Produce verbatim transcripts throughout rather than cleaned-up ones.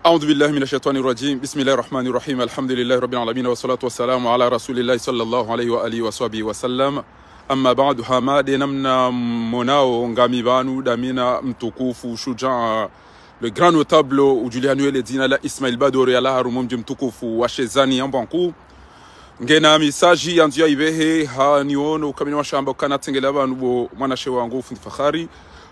أعوذ بالله من الشيطان الرجيم. بسم الله الرحمن الرحيم. الحمد لله رب العالمين، والصلاة والسلام على رسول الله صلى الله عليه وآله وصحبه وسلم. أما بعد، hama de namna monao ngami pvanu dami na mtukufu shujaa, le grand notable udjulihana ne le dzina la Ismail Badoro, yalawa harumwa mdji mtukufu wa Shezani ya Mbwankuu. Ngena message yandzo ya ipvehe, ha niono ukamina washamba ukana tsengela pvanu bo mwanashe wangu fundi Fakhari.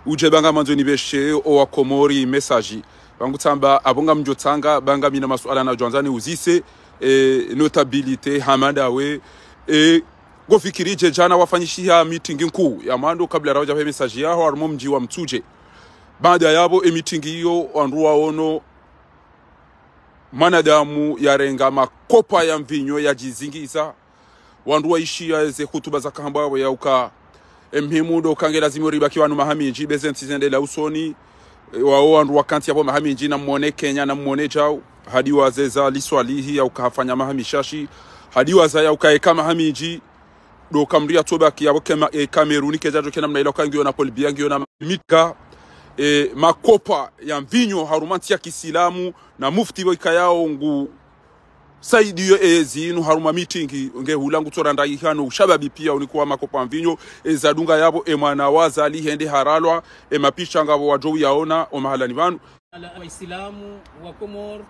Udje pvanga mandzo nipveshe owa Komori message. Pvangu tsamba apvo ngamdjo tsanga, pvanga mina masuala nadjo andza niuzise, e, notabilité, hama ndawe, e, ngofikiri dje djana wafanyishiha meeting nkuu ya mwando kabla raudja pve message yaho harumwa mdji wa Mtsudje. Baada yapvo e meeting iyo wandru waono mwanadamu yarenga makopa ya mvinyo yadjizingiza. Wandru waishiya ze hutuba zakahambwa apvo yauka, e muhimu ndo uka nge lazimu ribaki pvanu maha mindji, be ze ntsi zendelee usoni. E, wao wandru wakantsi yapvo maha mindji, na mwone Kenya, na mwone djau. Hadi wazeza liswalihi yauka hafanya maha mishashi. Hadi waza yauka eka maha mindji, ndo uka mdru yatsubaki yapvo kema, e, Kameruni kedjadjo kena mna ila uka ngiyo na Paul Biya, ngiyo na Mika, e, makopa ya mvinyo harumwa ntsi ya kisilamu, na mufti pvo ikayao ngu saidiyo ezi inu harumwa meeting, nge hula ngutsoranda ihano ushababi pia unikuwa makopa mvinyo, eza dunga yapvo, e mwana wa Azali hende haralwa, e mapisha ngapvo wadjo uyaona, o mahalani pvanu. Ala waislamu wa Komor,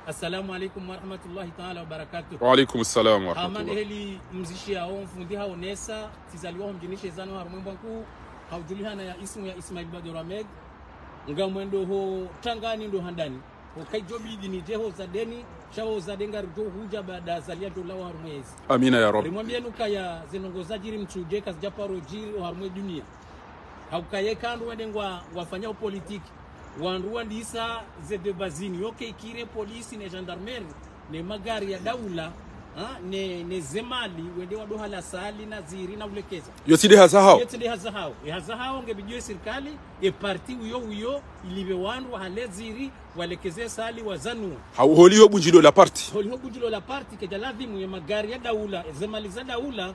assalamu alaikum warahmatullahi taala wabarakatuh. Wa alaikum salam warahmatullahi. Hama nde heli mzishi yao mfundi haonesa, tsizaliwa ho mdjini Shezani harumwa Mbwankuu, haudjulihana ya ismu ya Ismail Badoro Ahmed, ngamwendo ho tangani ndo handani. Ukaidjo bidi nidje ho zadeni, sha ho zadeni ngaridjo hudja baada Azali yadjo lawa harumwa ezi. Amina ya Rabbi. Rimwambie nuka ya ze ndrongoo zadjiri Mtsudje kazidja paro djiri oharumwa dunia. Hauka yeka wandru wende ngwa, ngwafanya o politique. Wandru wandisa ze débats zinu, yo ke ikire police ne gendarmerie, ne magari ya daula, ha, ne, ne ze mali, wende wado hala sali na ziri na ulekeza. Yo tsi nde hazi yahao. Yo tsi nde hazi yahao. E hazi yahao nge bidi ye sirikali, e parti uyo uyo, ilipve wandru wahale ziri, walekeze sali wazanue. Hau holiho bundjilo la parti. Holiho bundjilo la parti, kedja lazimu ye magari ya daula, e ze mali za daula,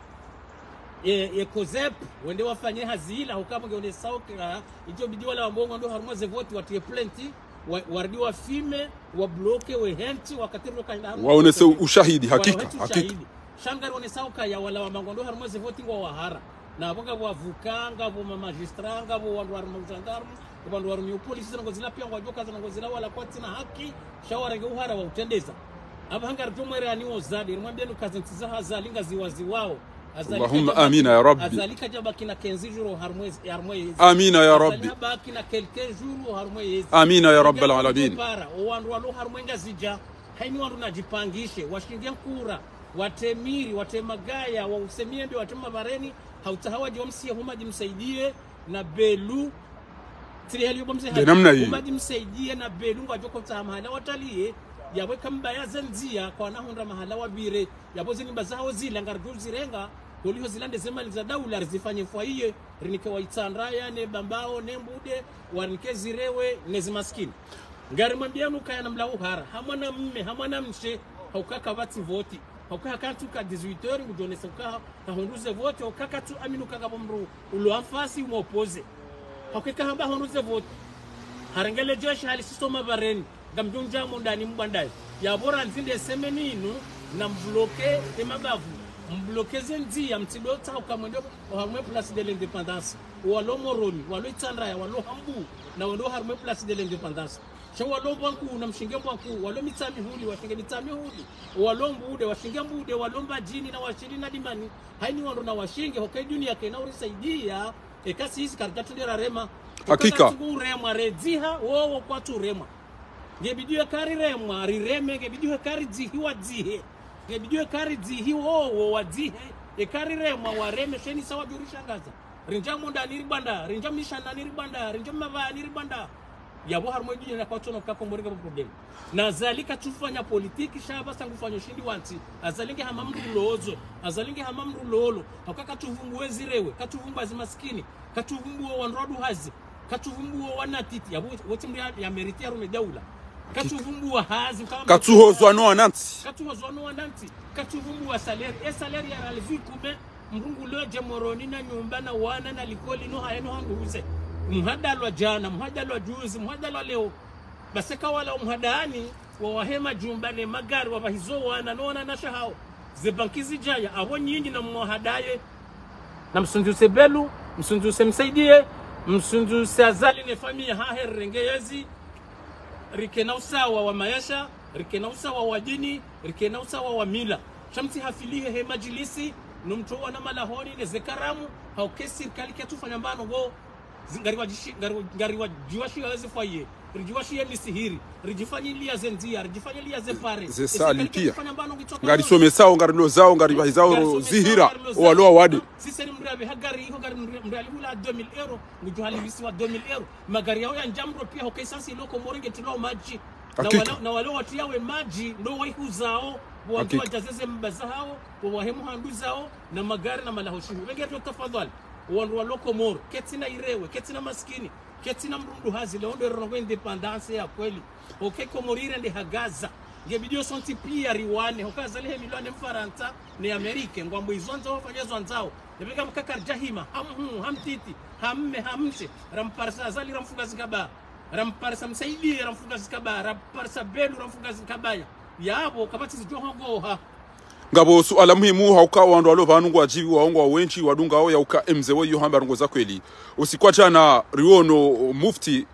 e, e COSEP, wende wafanye hazi ila, hauka pvo nge onesao ka, idjo bidi wala wambao ngwendo harumwa ze voti, watie plainte, wa, warudi wafime, wabloke, wehentsi, wakati ndo kaina harumwa waonese COSEP. Ushahidi, hakika, wahentsi hakika. Ushahidi. Sha ngarionesao ka ya wala wambao ngwendo harumwa ze voti ngwawahara. Na pvo ngapvo avocat, ngapvo ma magistrat, ngapvo wandru harumwa gendarme, wandru harumwa police, ze ndrongoo zila pia ngwadjo kaza ndrongoo zila wala kwatsina haki, sha warenge uhara wa utrendeza. Apvaha ngaridjo mwere ani wo zadeni, rimwambie nuka ze ntsi za Azali ngaziwaziwao. Azali Allahumma kadja baki, amina ya Rabbi. Azali kadja baki na quinze jours harumwa ezi, harumwa ezi. Amina ya Rabbi. Azali habaki na quelques jours harumwa ezi. Amina ya Rabbal alamin. Para, o wandru walo harumwa Ngazidja, haini wandru nadjipangishe, washinge nkura, watre miri, watre magaya, wa usemiembe, watre mabareni, hautsaha wadje wamsiye Humadi Msaidie, na Belu, tsiri heli yo bo mze hali. Nde namna hii. Humadi Msaidie na Belu ngwadjo kotsaha mahala wataliye, yapvo eka mbaya ze ndzia, kwana hundra mahala wapvire, yapvo ze nyumba zahao zila ngaridjo zirenga, holiho zila nde ze mali za daula rizifanye foyer, rinike wa Itsandraya, ne Bambao, ne Mbude, warinike Zirewe, ne ze maskini. Ngarimwambia nuka ya namlawa uhara, ha mwana mme, ha mwana mshe, hauka kapvatsi voti. Hauka hakantsi uka dix-huit heures, ngudjo onesa uka ha, hahundru ze voti, hauka katsu amini uka ngapvo mdru ulo en face umwopoze. Hauka kahamba hahundru ze voti. Harenge le jeshi halisisoma bareni, ngamdjo ndja mo ndani mbwandaye. Yapvo randzi nde semaine inu, na mbloke e mabavu, mbloke ze ndzia, mtsidotsaha uka mwende oharumwa Place de l'Indépendance. Walo Moroni, walo Itsandraya, walo Hambu, na wende oharumwa Place de l'Indépendance. Sha walo Mbwankuu na mshinge Mbwankuu, walo Mitsamihuli, washinge Mitsamihuli, walo Mbude, washinge Mbude, walo Mbadjini na washili na Dimani, haini wandru na washinge, hoka e dunia kaina urisaidia, eka sisi karidja tsi nde rarema. Hakika. Hoka katsi uremwa, redziha, wowo kwatsu uremwa. Nge bidi eka riremwa, rireme, nge bidi eka ridzihiwa, dzihe. Nge bidi eka ridzihiwa, wowo wadzihe. Eka riremwa, wareme, sheni sawa djo rishangaza. Rindja mo ndani ribwanda, rindja mishana ni ribwanda, rindja mavaya ni ribwanda. Yapvo harumwa e dunia na kwatsu ona uka Komori ngapvo problème. Na Azali katsufanya politique, sha pvasa ngufanya ushindi wa ntsi. Azali nge hama mdru lozo, Azali nge hama mdru lolo. Hauka katsuvumbuwa e Zirewe, katsuvumbuwa ze maskini, katsuvumbuwa wandru wa duhazi, katsuvumbuwa wanatiti. Yapvo wontsi mdru ya, ya mérité ya rume daula. Katsuvumbuwa hazi, kama katsuhozwa no wanantsi. Katsuhozwa no wanantsi. Katsuvumbuwa salaire. E salaire ya ralvi kume, Mndru ngulodja Moroni na nyumba na wana na likoli no haya no handuze. Mhadalwa djana, mhadalwa juzi, mhadalwa leo. Basi eka wala umhadani, wawahe majumba ne magari, wapvahizo wana, no wananyashe hawo. Ze banki zidjaya, apvo nyinyi na mwahadaye. Na msunduse Belu, msunduse Msaidie, msunduse Azali ne famiyi yahahe rirenge yezi, rike na usawa wa maesha, rike na usawa wa dini, rike na usawa wa mila. Sha mtsihafilihe he majilisi, no mtsowana malahoni, ne ze karamu, hauka ye sirikali ketsufanya mbano ngo, zi-, ngariwadjishi-, ngariwa-, ngariwadjiwashiya ze foyer, ridjiwashiye misihiri, ridjifanyiliya ze ndziya, ridjifanyiliya ze pare. Ze sali piya. Ngarisomesao, ngarilozao, ngaripvahizao ro zihira, owalo wawade. Sisi ni mndru apve ha gari iho, gari mndru, mndru alihula deux mille euros, ngudjo halipvisiwa deux mille euros. Magari yawo ya ndjamro piya, hauka essence ilo Komori ngetrilwao madji. Na wala, na wala watriyawo madji, ndo waihuzao, wandzo wadjaze ze mba zahawo, wawahe muhandu zawo, na magari na malaho shihu. Pvenge tu tafadhali, wandru walo Komori, ketsina irewe, ketsina masikini, ketsina mdru mdru hazi, leo ndo rongoa indépendance ya kweli. Hauka Komori irende ha Gaza. Nge bidi sontsi piya riwane, hauka Azali hemilwa ne Mfarantsa, ne Amerike, ngwambo izo wandzao, wafanye izo wandzao. Nepveka mkaka ridjahima, ha mhuu, ha mtiti, ha mme, ha mshe, ramparisa Azali ramfunga zikaba, ramparisa Msaidie ramfunga zikaba, ramparisa Belu ramfunga zikabaya. Yapvo, kapvatsi zidjo hongoha. Ngapvo suala muhimu hauka wandru walo pvanu ngwadjiviwao ngwao wendji wadungao yauka emze wo iyo hamba ndrongo za kweli. Usiku wa djana riwono mufti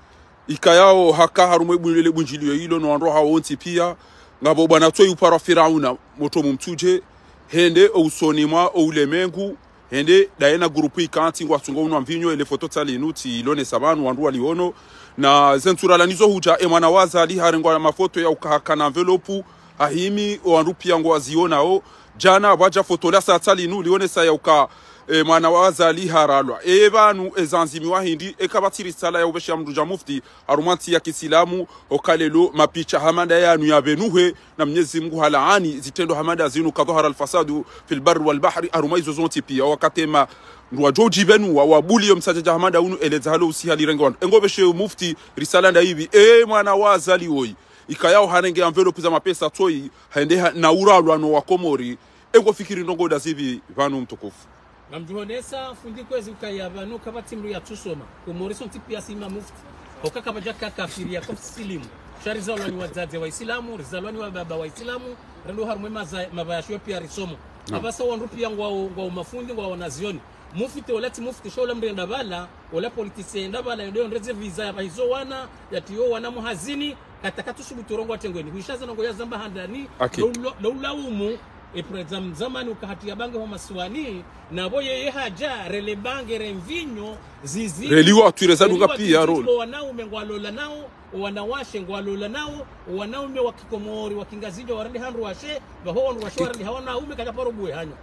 ikayao haka harumwa ebunjilio ilo no wandru hawo wontsi piya. Ngapvo bwana tsoyi uparwa Firauna, motro mumtsudje, hende ousoni mwa oulemengu, hende daye na grupu ikantsi ngwatsungo unwa mvinyo, ele foto tsalinu tsilonesa pvanu wandru waliono. Na ze ntsurala nizo hudja, e mwana wa Azali harengwa mafoto yauka haka na enveloppe, hahimi, owandru piya ngwazionao. Djana pvwadja foto lasa tsalinu lionesa yauka, e mwana wa Azali haralwa. Eye pvanu ezandzimiwa hindri, eka pvatsi risala ya upvesha mndru dja mufti harumwa ntsi ya kisilamu, oka lelo mapicha hama nda yanu yapvenuhe, na Mnyezi Mungu halaani zitrendo hama nda zinu, ka dhahara al-fasadu fil barri wal bahri, harumwa izo zontsi piya. Wakati ema ndru wadjo udjipvenua, wabuliyo msadjadja hama nda unu, eledza halo usiha lirenge wandru. Engo pveshe mufti risala nda ipvi, e mwana wa Azali woyi, ikayao harenge enveloppe za mapesa tsoyi, hende ha, na uralwa no wa Komori, engo fikiri ndrongo nda zipvi pvanu mtukufu. Ngamdjuhonesa fundi kwezi ukaya pvanu kapvatsi mndru yatsusoma. Komori sontsi piya si mamufti. Hauka kapvadjaka kafiri ya kofi silimu. Sha rizalwa ni wadzadze wa Isilamu, rizalwa ni wababa wa Isilamu, rendo harumwa emaza-, mapvayasho piya risomo. Apvasa wandru piya ngwao, ngwao mafundi, ngwao wanazioni. Mufti ola tsi mufti, sha ola mndru yenda pvala, ola politicien yenda pvala, yende yondreze visa yapvahizo wana, yatriyo wana muhazini, kata katsusubutu rongoa tengweni. Huisha ze ndrongo yazamba handani, lo ula-, lo ulaumu, e prezida Mzamani uka hatiya bange ho masiwani, na pvo yeye hadja, rele bange, re mvinyo, zizi. Reli wandru reza dunga piya role. Wanaume ngwalola nao, owanawashe ngwalola nao, owanaume wa kikomori, wa kingazidja, warende ha wandru washe, pvaho wandru washe warende ha wanaume, kadja paro buwe hanyo.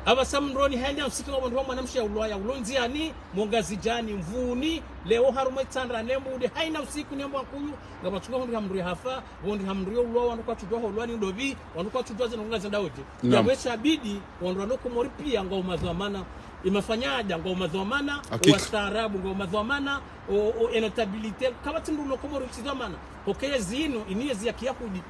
Apvasa mndroni hende amsike wa wandru wa mwanamshe ya ulwaya, ulo ndziani, mo Ngazidjani, Mvuni, leo harumwa itsandra, ne mbude, haina usiku, ne mbwa nkuyu, ngapvatsunga hundri ha mndru yahafa, pvo ndri ha mndru yo ulwa, wandru kwatsudjuwa ho ulwani ndopvi, wandru kwatsudjuwa ze ndrongo ngazendaodje. Yapvo esha bidi, wandru walo Komori piya ngwao madhwamana, imafanyadja ngwao madhwamana, wastaarabu ngwao madhwamana, o, o, e notabilité, kapvatsi mndru ulo Komori utsi dhwamana. Hauka yezi inu, ini yezi ya kiyahudi.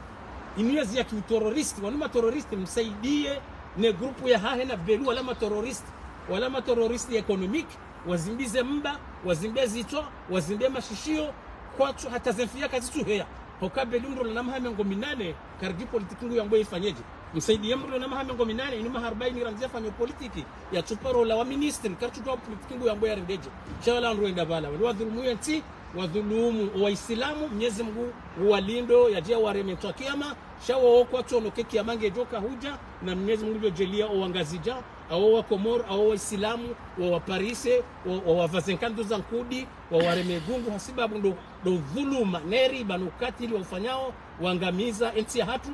Ini yezi ya kiuterroriste, wanu materroriste Msaidie, ne grupu yahahe na Belu wala materroriste. Wala materroriste économique, wazimbize mba, wazimbe zitso, wazimbe mashishiyo, kwatsu hata ze mfiya kazitsuheya. Hauka Belu mndru ola na maha mengo minane, karidji politiki ngu yambo ifanyedje. Msaidie mndru ola na maha mengo minane, inu maha arbaini randzi yafanyo politiki, yatsuparo ola wa ministri, karitsudjuwa politiki ngu yambo yarendedje. Sha wala wandru wenda pvala, wandru wadhulumu yentsi, wadhulumu owaisilamu, Mnyezi Mungu uwalinde, yadje yawareme ntsu ya kiyama, sha wo kwatsu ono ke kiyama ngedjo kahudja, na Mnyezi Mungu udjo djeliya owangazidja, awo wa Komori, awo waisilamu, wawaparise, wa, wawapvaze nkandu za nkudi, wawareme gungu, hasibabu ndo, ndo dhuluma, ne riba, no ukatili waufanyao, wangamiza entsi yahatru,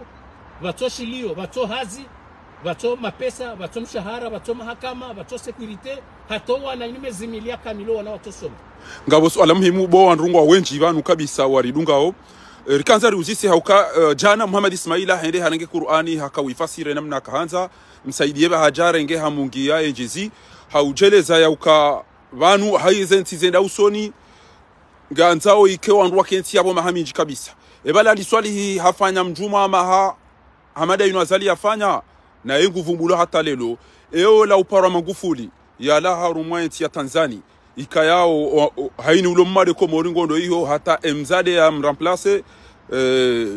pvatso shiliyo, pvatso hazi, pvatso mapesa, pvatso mshahara, pvatso mahakama, pvatso sécurité, hata owana inu mezi mili ya kamili owana watsosoma. Ngapvo suala muhimu bo wandru ngwao wendji pvanu kabisa waridungao. Eh, rikandza riuzise hauka, eh, djana Muhammad Ismaila hende harenge Kur'ani haka uifasiri namna kahandza, Msaidie pvahadja harenge hamungiya yendjezi, haudjeleza yauka pvanu hayize ntsi zenda usoni, ngandzao ike wandru wakentsi yapvo maha mindji kabisa. Epvala Ali Swalihi hafanya mdjumwa maha, hama nda inu Azali yafanya, naye nguvumbulwa hata lelo. Eo la uparwa Magufuli, yalawa harumwa entsi ya Tanzani. Ikayao, o, o, haini ulo mmade Komori ngondo iho, hata emzade ya mremplace, eh,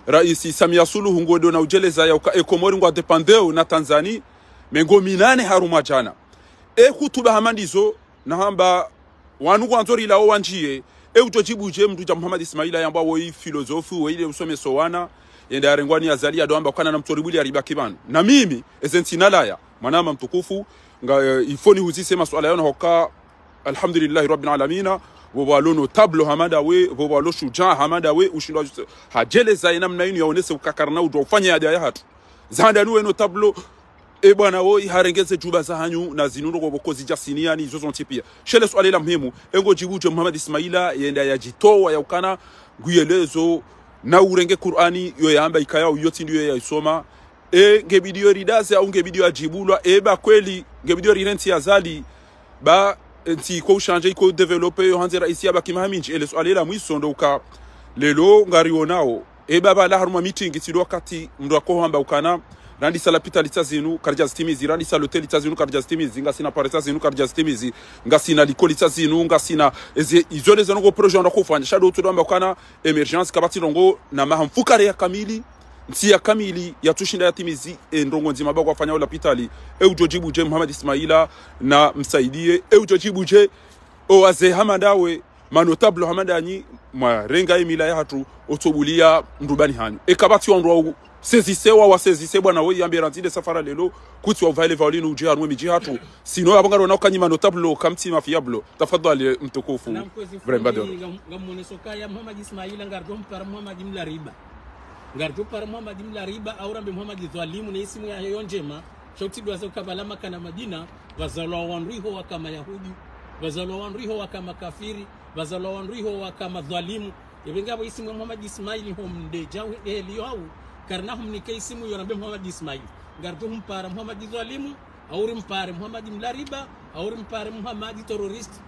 Raisi Samia Suluhu ngondo na udjeleza ya uka e Komori ngwa dépendeo na Tanzani, mengo minane harumwa djana. E hutuba hama ndizo, nahamba, wanu ngwandzo rilao wandjiye, e udjo djibu dje mndru dja Muhammad Ismaila yamba woyi filozofi, woyi le usomeso wana, yende yarengwa ni Azali yado amba ukana na mtsoribuli ya riba kibanu. Na mimi, eze ntsi nalaya, mwanama mtukufu, nga, eh, ifoni huzise masuala yano hoka, alhamdulillahi rabbil alamina, pvo pvalo notable hama ndawe, pvo pvalo shujaa hama ndawe, ushindwa hadjeleza ye namna inu yaonese uka karina udjo ufanya yada ya hatru. Zahanda nuwe notable, e bwana woyi harenge ze djuba zahanyu na zinu ndrongoo pvoko zidja siniani izo zontsi pia. She le suala la muhimu, e ngodjibu dje Muhammad Ismaila, yenda yadjitowa ya ukana, nguyelezo, na urenge Kur'ani, yo yamba ikayao, yo tsi ndiyo yaisoma. E, nge bidiyo ridaze, au nge bidiyo adjibulwa, e ba kweli, nge bidiyo rirentsi Azali, ba, ntsi iko ushanje, iko développé, yo handze raisi yabaki maha mindji, e le suala la mwiso ndo uka, lelo ngarionao, e ba pvala harumwa meeting, tsi ndo wakati mndru ako hamba ukana, randisa lapitali tsa zinu, karidja zitimizi, randisa loteli tsa zinu, karidja zitimizi, ngasina pare tsa zinu, karidja zitimizi, ngasina likoli tsa zinu, ngasina, eze, izo nde zanu ngo projet ndo kufanya, sha ndo utsu ndo amba ukana, émergence kapvatsi ndrongoo na maha mfukare ya kamili, ntsi ya kamili, yatsushinda yatimizi, e ndrongoo ndzima ba kwafanya o lapitali, e udjo djibu dje Muhammad Ismaila na msaidiye, e udjo djibu dje, o wazee hama ndawe, manotable hama ndanyi, mwarenga emila ya hatru, otsobuliya ndrubani hanyu. E kapvatsi wandru wa u-, sezise wa, wasezise bwana woyi yambe randzi nde safara lelo, kutsi wa uvaile vaulinu udje harumwe midji hatru. Sino yapvo ngarona uka nyi manotable, kamtsi mafiable. Tafadhali mtukufu. Naam, kwezi Ibrahim Badoro. Fundi, ngam-, ngamoneso kaya Muhammad Ismaila, ngaridjo mpara Muhammad Mlariba. Ngaridjo mpara Muhammad Mlariba, au rambe Muhammad Dhwalimu, ne isimu yahe yo ndjema. Sha utsi dwaze uka pvala Maka na Madina, pvazalwa wandru iho waka mayahudi, pvazalwa wandru iho waka makafiri, pvazalwa wandru iho waka madhwalimu. Epvenge apvo isimu ya Muhammad Ismail ho mndedja heliyo hau, karina humnike isimu yo rambe Muhammad Ismail. Ngaridjo humpara Muhammad Dhwalimu, au rimpare Muhammad Mlariba, au rimpare Muhammad terroriste.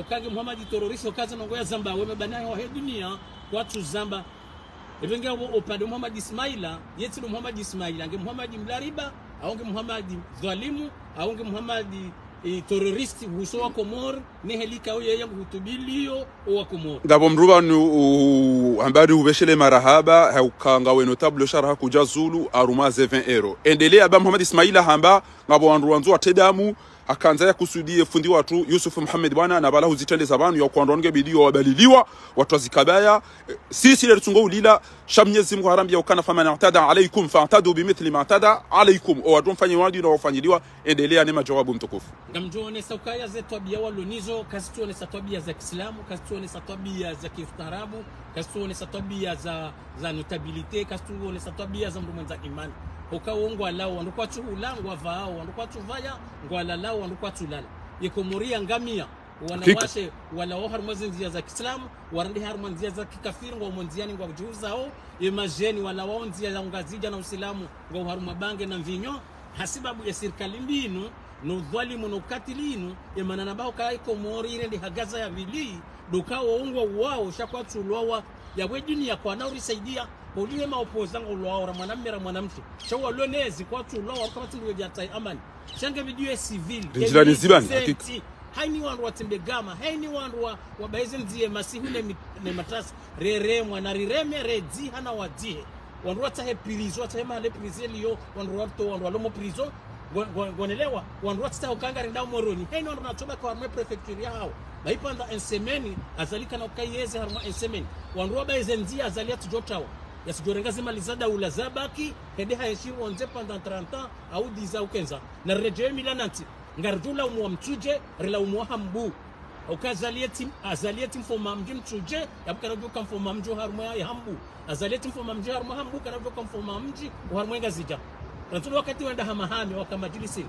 Oka nge Muhammad terroriste, oka ze ndrongoo yazamba, we mabani wahe duniya, kwatsu zamba. Epvenge apvo opvande Muhammad Ismaila, ye tsi ndo Muhammad Ismaila, nge Muhammad Mlariba, au nge Muhammad Dhwalimu, au nge Muhammad, eh, terroriste, huso wa Komori, ne helika uye yangu hutubiliyo o wa Komori. Ngapvo mndru pvanu u-, hamba ni hupveshele marahaba, hauka ngawe notable sha raha kudja zulu, harumwa ze vingt euros. Endelea ba Muhammad Ismaila hamba, ngapvo wandru wandzo watedamu, hakandza yakusudiye fundi watru, Yusuf Muhammad bwana, na pvala huzitrendeza pvanu, ya kwandwa nge bidiyo wabaliliwa, watru wazikabaya, eh, sisi le ritsungo ulila, sha Mnyezi Mungu harambiya ukana, فمن اعتدى عليكم فاعتدوا بمثل ما اعتدى عليكم. O watru mfanye wadi na wafanyiliwa, endelea ne majawabu mtukufu. Ngamdjo onesa ukaya ze twabiya walo nizo, kazitsu onesa twabiya za kiislamu, kazitsu onesa twabiya za kiustaarabu, kazitsu onesa twabiya za, za notabilité, kazitsu onesa twabiya za mndru mwendza imani. Oka wo ngwalao, wandru kwatsu hula, ngwavao, wandru kwatsu vaya, ngwalalao, wandru kwatsu lala. Ye Komori yangamia, hakika, wanawashe, walawao harumwa ze ndziya za kiislamu, warende harumwa ndziya za kikafiri, ngwao mo ndziyani ngwadjiuzao, ye majeni, walawao ndziya ya Ngazidja na usilamu, ngwao harumwa bange na mvinyo, hasibabu ye sirikali mbi inu, no udhwalimu no ukatili inu, ye mana na baho ka ye Komori irende hagaza ya pvili, ndo uka wo ngwauwao, sha kwatsu ulwawa, yapvo duniya kwana urisaidiya, holihe maopoza ngwaulwawa, ra mwanamme ra mwanamshe, sha walo nezi kwatsu ulwawa, uka pvatsi ndo yadja tsayi amani. Sha nge bidiyo ye civil, rinjira nge ni zibani, hakika. Haini wandru watsimbe gama, haini wandru wa, wabaye ze ndziya masihu ne mi-, ne matrasi, reremwa na rireme, redziha na wadzihe. Wandru watsahe prison, watsahe mahale prison liyo, wandru wato, wandru walo mo prison, ngo-, ngo-, ngonelewa, wandru watsitsaho kanga renda Moroni. Haini wandru natsoba kwa harumwa préfecture yahao. Bahi pvanda ensemeni, Azali kana ukayeze harumwa ensemeni. Wandru wabaye ze ndziya Azali yatsidjotrawa. Yatsidjorenga ze mali za daula zabaki, hende haenshi wondze pvanda trente ans, au dix ans, au quinze ans. Na riredjeye mila na ntsi. Ngaridjo ulaumu wa mtsudje, rilaumu wa hambu. Oka Azali yetsi, Azali yetsi mfoma mdji mtsudje, yapvo kana udjo uka mfoma mdji harumwa ye hambu. Azali yetsi mfoma mdji harumwa hambu, kana udjo uka mfoma mdji harumwa Ngazidja. Rantsulu wakati wenda hamahame, waka madjilisini.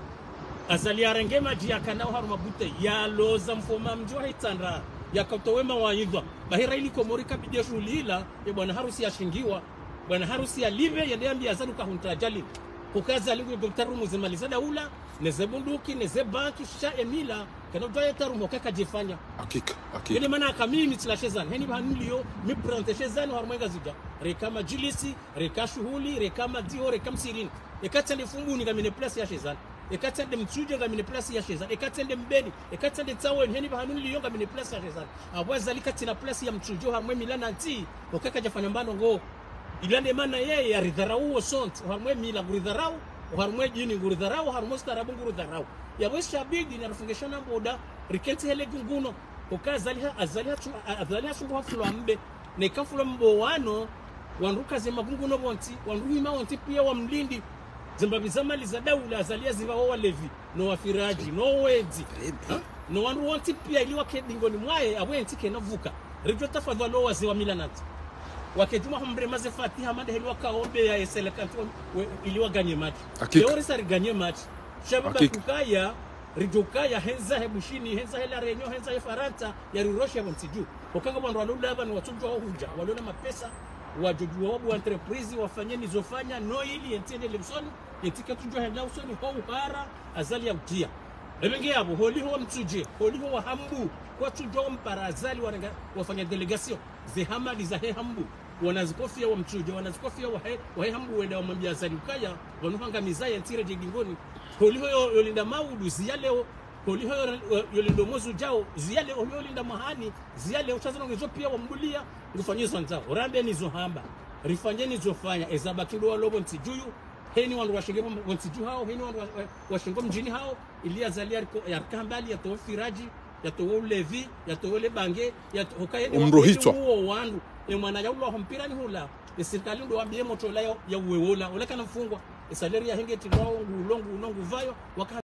Azali yarenge madji yakana harumwa bouteille, yaloza mfoma mdji wa Itsandra, yakatowe mawaidha. Bahira ili Komori kabidi ya shuhuli ila, ye bwana harusi yashingiwa, bwana harusi yalipve, yende yambiye Azali uka huntra ajali. Kuka Azali nguyo tarumu ze mali za daula, ne ze bunduki, ne ze banki, sha emila, kana udjo ye tarumu kaka djifanya. Hakika, hakika. Yele mana aka mimi tsila shezani, haini pvahanu niliyo, mi présent shezani harumwa Ngazidja. Reka madjilisi, reka shuhuli, reka madziho, reka msirini. Eka tsende Fumbuni ngamina place ya shezani. Eka tsende Mtsudje ngamina place ya Shezali. Eka tsende Mbeni, eka tsende Tsaweni, heni pvahanu niliyo ngamina place ya Shezali. Apvo Azali katsina place ya Mtsudje, oharumwa emila na ntsi, oka kadjafanya mbano ngo. Ila nde mana yeye yaridharau wosontsi, oharumwa emila nguridharau, oharumwa edini nguridharau, oharumwa ustaarabu nguridharau. Yapvo eshabidi narifunge shana mboda, rikentsi hele gunguno, oka Azali ha-, Azali hatsu-, a-, Azali hasungu hafulwa mbe, neka hafulwa mbe wanu, wandru kaze magunguno pvontsi, wandru hima wontsi pia wamlindi, zembapvi za mali za daula, Azali yazipva wo walevi, no wafiraji, no wedzi. Ha? No wandru wontsi pia ili wake dingoni mwaye, apvo entsi kena vuka. Ridjo tafadhwali wo wazee wa mila na ntsi. Wake djuma humrema ze fatiha mande heli wakaombe ya esele kantu we-, ili waganye match. Hakika. Leo risa riganye match. Shababa Hakika. Kukaya, ridjo kaya, hendza he Bushini, hendza he La Réunion, hendza he Farantsa, yariroshe pvontsi dju. Oka nga wandru walolapva ni watsudjuwa hudja, walona mapesa, wadjodjuwa wabu entreprise, wafanye nizo fanya, no ili entsi endelee usoni, entsi katsudjuwa henda usoni, ho uhara, Azali ya utia. Ebe nge yapvo, holiho wa Mtsudje, holiho wa Hambu, kwatsudjuwa wampara Azali warenga, wafanya délégation, ze hamadi za he Hambu, wana zikofia wa Mtsudje, wana zikofia wa he, wa he Hambu wenda wamwambia Azali ukaya, wanu hangamiza yentsi redje dingoni. Holiho yo, yolinda maudu, ziya leo, holiho yo, yo, yolinda mwezi udjao, ziya leo, holiho yolinda mwahani, ziya leo, sha zinu ngizo pia wambulia, ngufanyizo ndzao. Rambe nizo hamba, rifanye nizo fanya, eza baki ndo walo pvontsi dju yu, heni wandru washenge pvo-, pvontsi dju hawo, heni wandru wa-, wa-, washengo mdjini hawo, ili Azali yariko-, yarikambali, yatowe firaji, yatowe ulevi, yatowe le bange, yato-, hoka yeni wa-, Umrohitswa. Yeni uwo wandru. E mwana ya ulwa ho mpirani hula, e sirikali ndo wambiye motro la ya, ya uwe wola, ola kana mfungwa, e salaire ya henge tilwao, ngu longu, longu vayo, waka